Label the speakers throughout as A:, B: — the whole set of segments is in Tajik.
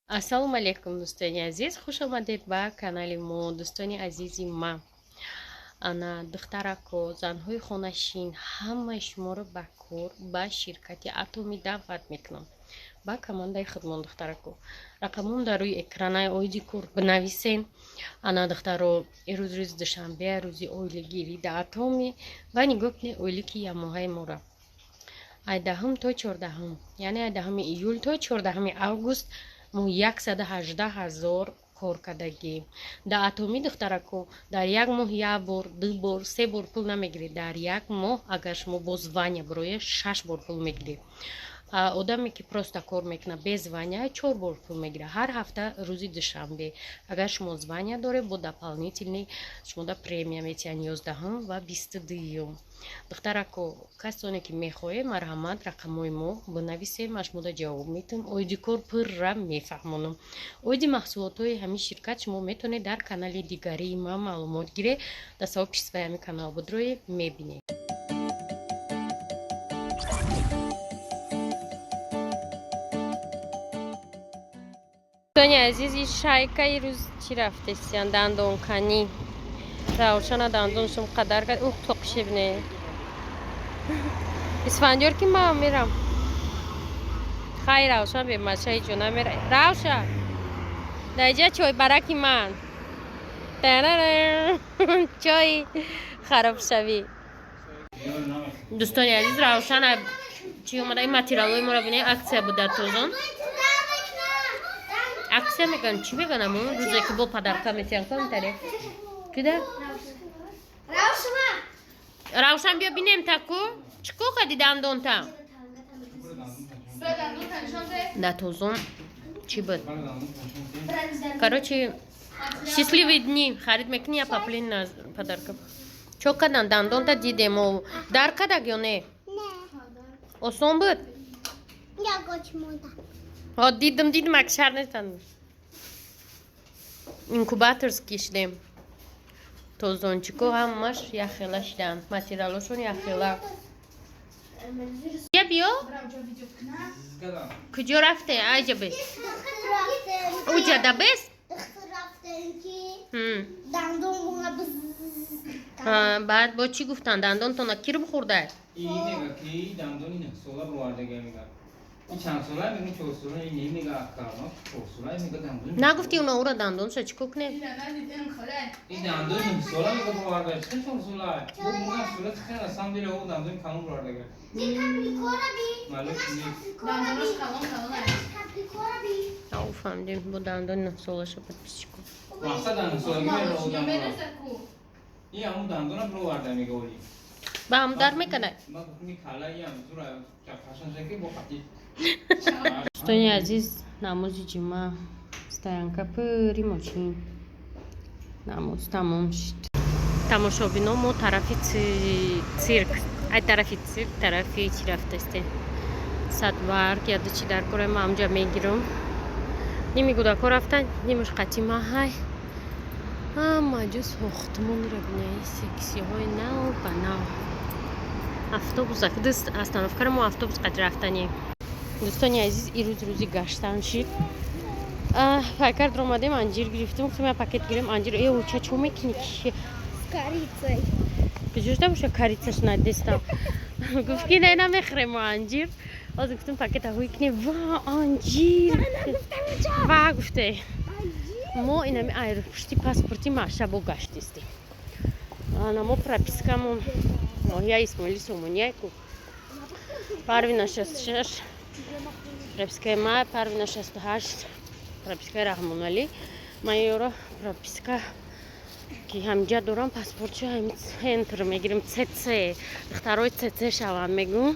A: Ассалому алайкум, дӯстони азиз, хуш омадед ба канали мо. Дӯстони азизи ма, ана духтарако, занҳои хонашин, ҳамаи шуморо ба кор ба ширкати Атоми даъват мекунам, ба командаи худмон. Духтарако, рақамон дар рӯи экранаи оиди кор бинависен. Ана духтаро, ирӯз рӯзи душанбе, рӯзи оилигирӣ да Атоми, ва нигоҳ кунед ойлики ямоҳаи мора: ай 10-ум то 14-ум, яъне ай 10-уми июл то 14-уми август мо 118 000 кор кардагӣ дар Атомӣ. Духтарако, дар як моҳ як бор, ду бор, се бор пул намегиред. Дар як моҳ, агар шумо бо звания бироед, шаш бор пул мегиред. Одаме ки просто кор мекунад без звания, чор бор пул мегирад, ҳар ҳафта рӯзи душанбе. Агар шумо звания доред, бо дополнительный шумода премия метиҳанд 11-ум ва 22-юм. Духтарако, касоне ки мехоҳед, марҳамат, рақамҳои мо бинависед, ман шумода ҷавоб метиҳам, оиди кор пурра мефаҳмонам. Оиди маҳсулотҳои ҳамин ширкат шумо метавонед дар канали дигарии ман маълумот гиред, дар сообществои ҳамин канал будроед, мебинед. Дӯстони азиз, и шайка ирӯз чӣ рафтесиян? Дандонканӣ. Равшана дандоншум қадар кард, ух, тоқшибне. Исфандиёр ки ман мерам. Хай, Равшан бемача ҳеҷ намера. Равша, даиҷа чой бараки ман, чой харобшавӣ. Дӯстони азиз, Равшана чӣ омада? Ин материалҳои моро бинед, акция буд дар Тозон. Акция меган, чӣ меган, амон рӯзе ки бо подарка метиҳан, комментария кида. Равшан, биё бинем, таку чӣ кор кардӣ дандонта? Дар Тозон чӣ буд? Короче, счастливые дни харид мекунӣ, я паплин на подарка. Чо кардан дандонта? Дидем, дар кадаг ё не? Осон буд? Ҳо, дидам, дидам, акшар нестан. Инкубаторский шидем. Тозончико ҳамаш яхела шидан, материалошон яхела. Я биё, куҷо рафте? Айҷа бес, уҷа да бес.
B: Дандон.
A: Баъд бо чӣ гуфтанд? Дандонтона кир бихӯрдай?
C: Мега ки дандони 9 сола бовардага, мега. И чанд сола? Мегум, 4 сола. Не, мега, ака, 4 сола, мега, дандони.
A: Нагуфти уна ура дандонша чӣ кор кунем?
C: И дандони 9 сола, мега, боварда, чӣ 4 сола бо муга сола хел на самом деле о дандони калон бовардага. Маълум нест.
D: Дандонош калон калон.
A: Ау, фаҳмидем, бо дандони 9 солаша, подписчику.
C: Мақсад 9 солаги мега о дандона. И ҳамун дандона бироварда, мега, оли.
A: Ба ҳам дар мекунад.
C: Ма гуфтам, кала и ҳам зура чапашан ки бо қатӣ.
A: Дӯстони азиз, намози ҷума, стоянка пури мошин, намоз тамом шуд. Тамошобино, мо тарафи цирк, ай тарафи цирк тарафи чӣ рафтастем? Садбарг яду чӣ дар кора ма ҳамҷа мегирам. Ними кӯдакҳо рафтан, нимаш қатӣ маҳай. Ҳама ҷо сохтмонро бинед, сексиҳои нав ба нав. Автобус даст остановкаро мо автобус қад рафтанем. Дӯстони азиз, ирӯз рӯзи гаштан шид. Пайкар омадем, анҷир гирифтем, гуфтем, я пакет гирем анҷир. Э, уча чо мекунӣ?
B: С корицей.
A: Куҷошта боша корицаш, надистам. Гуфт ки не, намехӯрем мо анҷир. Ҳозир гуфтем, пакета ҳуй кунем, ва анҷир ва гуфте. Мо инами аэропорти паспорти машабо гаштистем. Ана мо пропискамон ноҳияи Исмоили Сомония ку. Парвина 66 пропискаи ма, Парвина 68 пропискаи Раҳмоналӣ. Ман ёро прописка ки ҳамҷа дорам, паспортчо ҳами центр мегирем, цц духтарои цц шаванд мегум.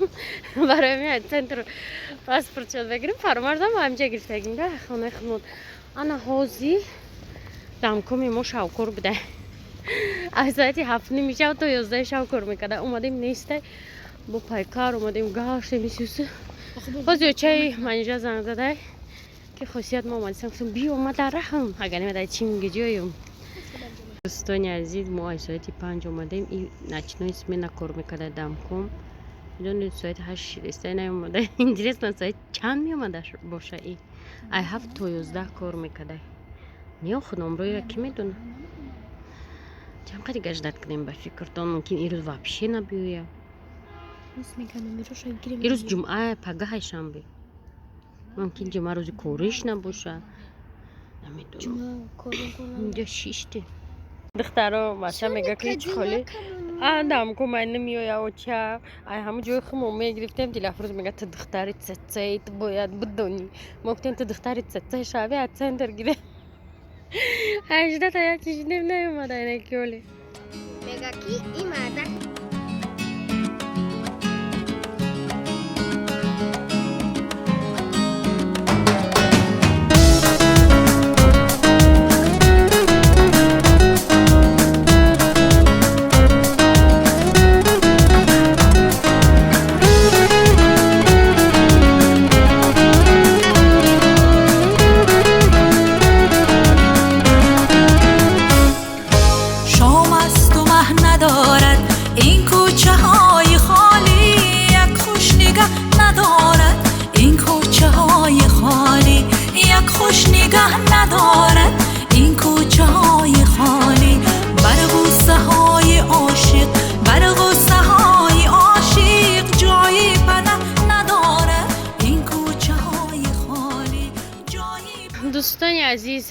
A: Барои ҳамин центр паспортчо мегирем. Фаромарзам ҳамҷа гирифтагим да хонаи худмон. Ана ҳозир дамкоми мо шавкор буда, аз соати 7:30 шав то 11 шав кор мекарда. Омадем, нестай. Бо пайкар омадем, гаштем исюсу. Ҳозир чай манижа занг задай ки хосият мо омадисам. Гуфтам, биё, ма дар раҳам, агар нима дар чӣ мегиҷоюм. Дӯстони азиз, мо аз соати 5 омадем, и ночной смена кор мекарда дамком. Медонед, соати 8 шидеста наомада. Интересно, соати чанд меомада боша и Ай 7 то 11 кор мекардай. Не, худомроира ки медона. Чанд қади ждать кунем ба фикртон? Мумкин ирӯз вообще набиёя. Ирӯз ҷумъа, пагаҳай шанбе. Мумкин ҷумъа рӯзи кориш набошад. Намедонам. Инҷа шиште. Духтаро, Маша мега ки ҳеҷ холи адам кумай намеоя, оча. Ай ҳамун ҷои хумо мегирифтем. Дилафрӯз мега, ту духтари цецей, ту бояд бидонӣ. Мо гуфтем, ту духтари цецей шави, аз центр гире. 18-та як чишидем, наёмада инаки оли.
B: Мега ки ин мардак.
D: Шом асту маҳ надорад ин кӯчаҳои холӣ, як хуш нигаҳ надорад ин кӯчаҳои холӣ, як хуш нигаҳ надорад ин кӯчаҳои холӣ. Бар ғуссаҳои ошиқ, бар ғуссаҳои ошиқ ҷои панаҳ надорад ин кӯчаҳои холӣ, ҷои
A: Дӯстони азиз,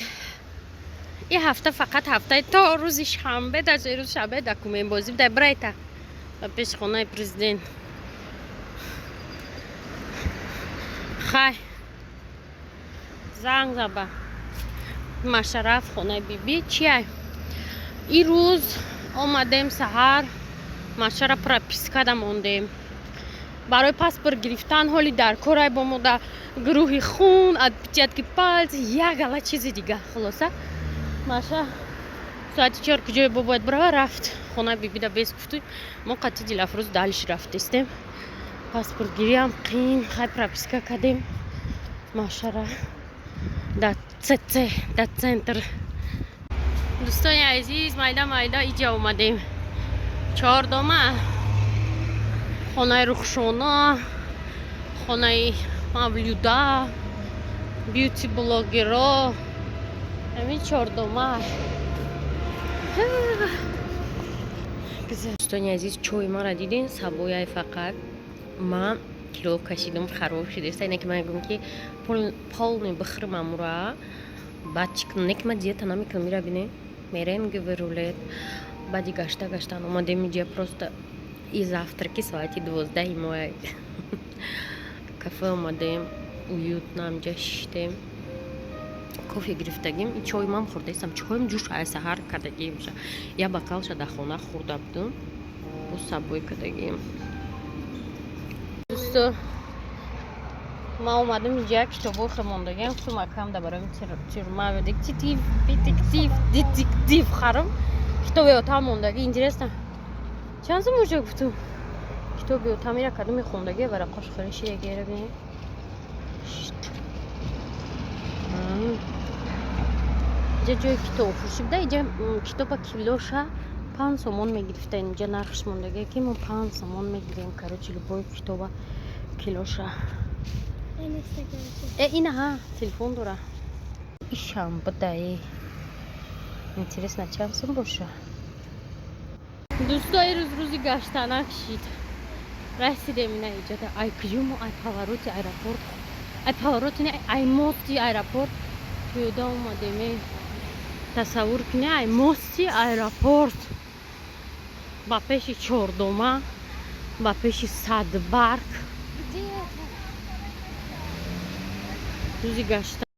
A: ин ҳафта фақат ҳафтаи то рӯзи шанбе, дар рӯзи шанбе документбозӣ дар Брайта ба пеши хонаи президент. Хай, занг заба Машараф, хонаи биби чиай. Ин рӯз омадем саҳар, Машара пропискада мондем барои паспорт гирифтан. Ҳоли дар корай бо мо да гурӯҳи хун, отпечатки пальц, як гала чизи дига. Хулоса, Маша соати 4 куҷое бо бояд бирава, рафт хонаи бибида без гуфту. Мо қатъи Дилафрӯз дальше рафтестем. Паспортгириам қин. Хай, прописка кардем Машара дар цц, дар центр. Дӯстони азиз, майда майда иҷа омадем. Чордома, хонаи Рухшона, хонаи Мавлюда, бьюти блогеро, ҳамин чордома. Дӯстони азиз, чои маро диден, сабояй. Фақат ман кило кашидам, хароб шудеста. Ине ки ман мегӯям ки полный бихӯрам амура, баъд чӣ кунам? Не ки ман диета намекунам. Ира бине, меренговый рулет. Баъди гашта гаштан омадем иҷа, просто и завтраки соати 12-и моя кафе омадем, уютно амҷа шиштем, кофе гирифтагим. И чой ман хӯрдаистам, чоим ҷӯш ай саҳар кардагим. Я бокалша дар хона хӯрда будум, бо сабой кардагим. Дӯсто, ман омадам инҷа, китобҳои хӯрмондагиам сумакам да барои тюрьма, детектив, детектив, детектив харам. Китоби отам мондагӣ, интересно, чанд сум уҷо гуфтум. Китоби отам ира кадоми хондагӣ, варақош хӯриши ягера бини. Иҷа ҷои китобфурӯшӣ буда. Иҷа китоба килоша 5 сомон мегирифта. Инҷа нархш мондагие ки мо 5 сомон мегирем. Короче, любой китоба килоша. Э, ина ҳа, телефон дора. Ишам будае, интересно, чанд сум боша. Дӯсто, ирӯз рӯзи гаштанак шид. Расидем ина иҷода. Ай куҷо мо? Ай повороти аэропорт, ай повороти не, ай мости аэропорт пиёда омадем. Э, тасаввур кунӣ, ай мости аэропорт ба пеши чордома, ба пеши садбарг.
B: Где это?
A: Рӯзи гашта.